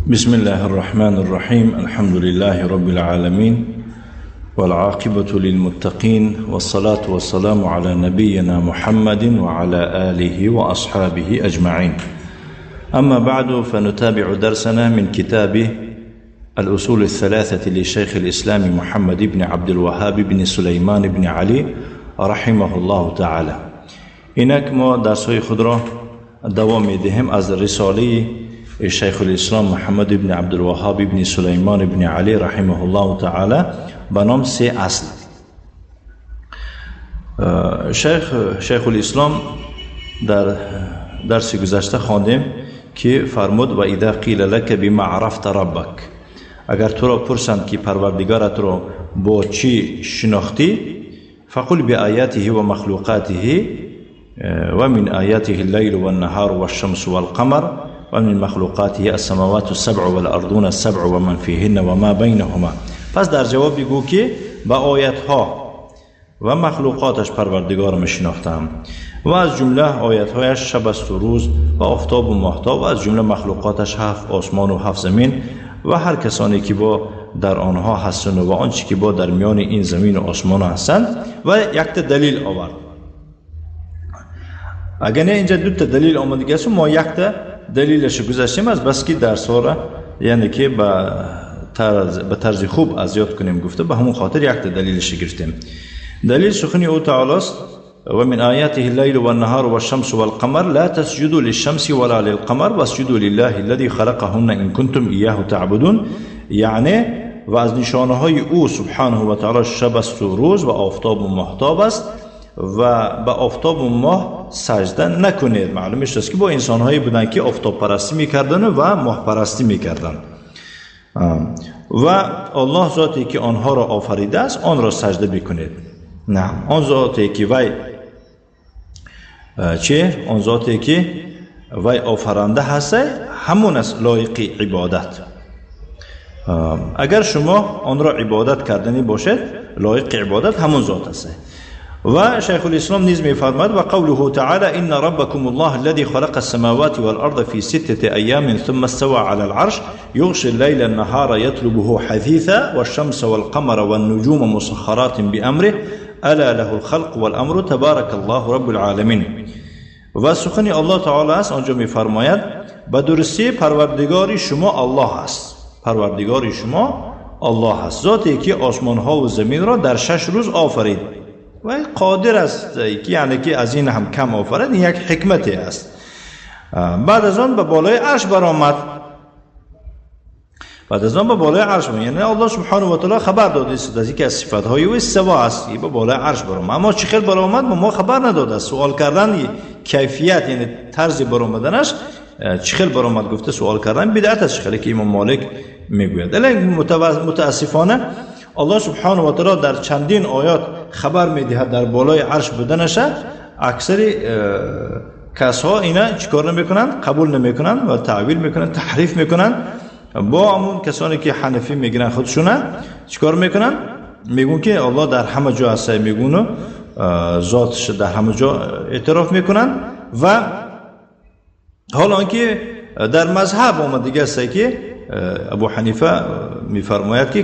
بسم الله الرحمن الرحيم. الحمد لله رب العالمين، والعاقبة للمتقين، والصلاة والسلام على نبينا محمد وعلى آله وأصحابه أجمعين. أما بعد، فنتابع درسنا من كتاب الأصول الثلاثة لشيخ الإسلام محمد بن عبد الوهاب بن سليمان بن علي رحمه الله تعالى. اینک ما درس‌های خود را دوام می‌دهیم از رساله شیخ الاسلام محمد بن عبدالوهاب بن سلیمان بن علی رحمه الله تعالی به نام سه اصل. شیخ الاسلام در درس گذشته خواندیم که فرمود: و اذا قیل لك بما عرفت ربک، اگر تو را پرسند که پروردگارت را با چی شناختی، فقل بآیاته و مخلوقاته، و من آیاته اللیل والنهار والشمس والقمر و من مخلوقاته السماوات السبع والارضون السبع و من فیهن و ما بینهما. پس در جواب بگو که با آیتها و مخلوقاتش پروردگارم شناختم، و از جمله آیتهایش شب است و روز و آفتاب و ماهتاب، و از جمله مخلوقاتش هفت آسمان و هفت زمین و هر کسانی که با در آنها هستند و آنچه که با در میان این زمین و آسمان هستند. و یک تا دلیل آورد. اگر نه اینجا دو تا دلیل آمده است، ما یک تا دلیلش گذاشتیم از بس که درس را یعنی که به طرز خوب از یاد کنیم گفته، به همون خاطر یک تا دلیلش گرفتیم. دلیل سخنی او تعالی است: و من آیاته اللیل والنهار والشمس والقمر لا تسجدوا للشمس ولا للقمر واسجدوا لله الذي خلقهن ان كنتم اياه تعبدون. یعنی و از نشانه های او سبحانه و تعالی شب است و روز و آفتاب و ماهتاب است، و به آفتاب و ماه سجده نکنید. معلوم است که با انسان هایی بودند که آفتاب پرستی میکردن و ماه پرستی میکردن، و الله ذاتی که آنها را آفریده است آن را سجده بکنید. نه، آن ذاتی که وی چه؟ آن ذاتی که وی آفرنده هست همون است لایق عبادت. اگر شما آن را عبادت کردنی باشد، لایق عبادت همون ذات است. و شیخ الاسلام نیز می‌فرماید: و قوله تعالی ان ربکم الله الذي خلق السماوات والارض في ستة ایام ثم استوى على العرش یغشي الليل النهار يطلبه حثيثا والشمس والقمر والنجوم مسخرات بأمره الا له الخلق والامر تبارك الله رب العالمین. و سخن الله تعالی است، آنجا می‌فرماید: به درستی پروردگار شما الله است. پروردگار شما الله است، ذاتی که آسمان ها و زمین را در 6 روز آفرید و قادر است که یعنی که از این هم کم آفرید. این یک حکمتی است. بعد از آن به بالای عرش برآمد. بعد از آن به بالای عرش برآمد، یعنی الله سبحانه و تعالی خبر داده است از اینکه از صفات‌های او استوا است، به بالای عرش برآمد. اما چه خیل برآمد ما خبر نداده است. سوال کردن کیفیت یعنی طرز برآمدنش چه خیل برآمد گفته سوال کردن بدعت است، خیلی که امام مالک میگوید. ولی متاسفانه الله سبحانه و تعالی در چندین آیات خبر میدهد در بالای عرش بودنش. اکثر کسها اینا چیکار نمیکنند؟ قبول نمیکنند و تعویل میکنند، تحریف میکنند. با همون کسانی که حنفی میگیرن خودشونه چیکار میکنن؟ میگون که الله در همه جا هست، میگون ذاتش در همه جا اعتراف میکنن. و حالا آنکه در مذهب آمده است که ابو حنیفه میفرماید که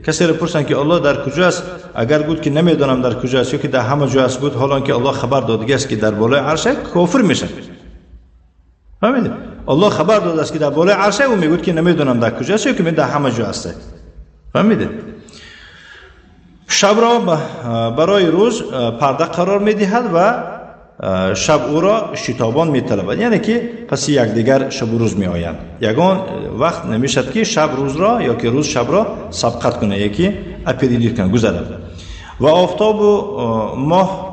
کسی را پرسن که الله در کجا است، اگر گفت که نمیدانم در کجا است یا که در همه جا است بود، حالا که الله خبر داده است که در بالای عرش، کافر میشه. فهمیدید؟ الله خبر داده است که در بالای عرش، او میگوید که نمیدانم در کجا است یا که در همه جا است. فهمیدید؟ شب را برای روز پرده قرار میدهد و شب او را شتابان میطلبد، یعنی که پس یکدیگر شب و روز میآیند. یگان وقت نمیشد که شب روز را یا که روز شب را سبقت کنه، یکی اپریدیت کنه، گذرد. و آفتاب و ماه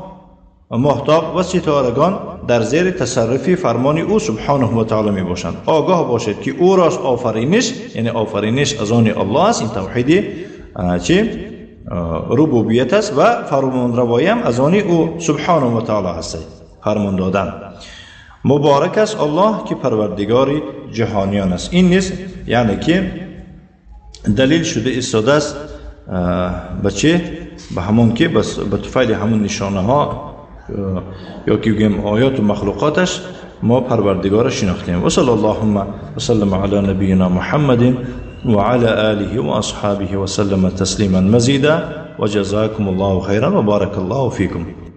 ماهتاب و ستارگان در زیر تصرف فرمان او سبحانه و تعالی می باشند. آگاه باشید که او راست آفرینش، یعنی آفرینش از آن الله است، این توحید چه ربوبیت است، و فرمان روایی هم از آن او سبحانه و تعالی است، فرمان دادن. مبارک است الله که پروردگار جهانیان است. این نیز یعنی که دلیل شده ایستاده است به چه؟ به همون که به طفیل همون نشانه ها یا که بگیم آیات و مخلوقاتش ما پروردگار شناختیم. و صلی اللهم وسلم علی نبینا محمد وعلى آله وأصحابه وسلم تسليما مزيدا وجزاكم الله خيرا وبارك الله فيكم.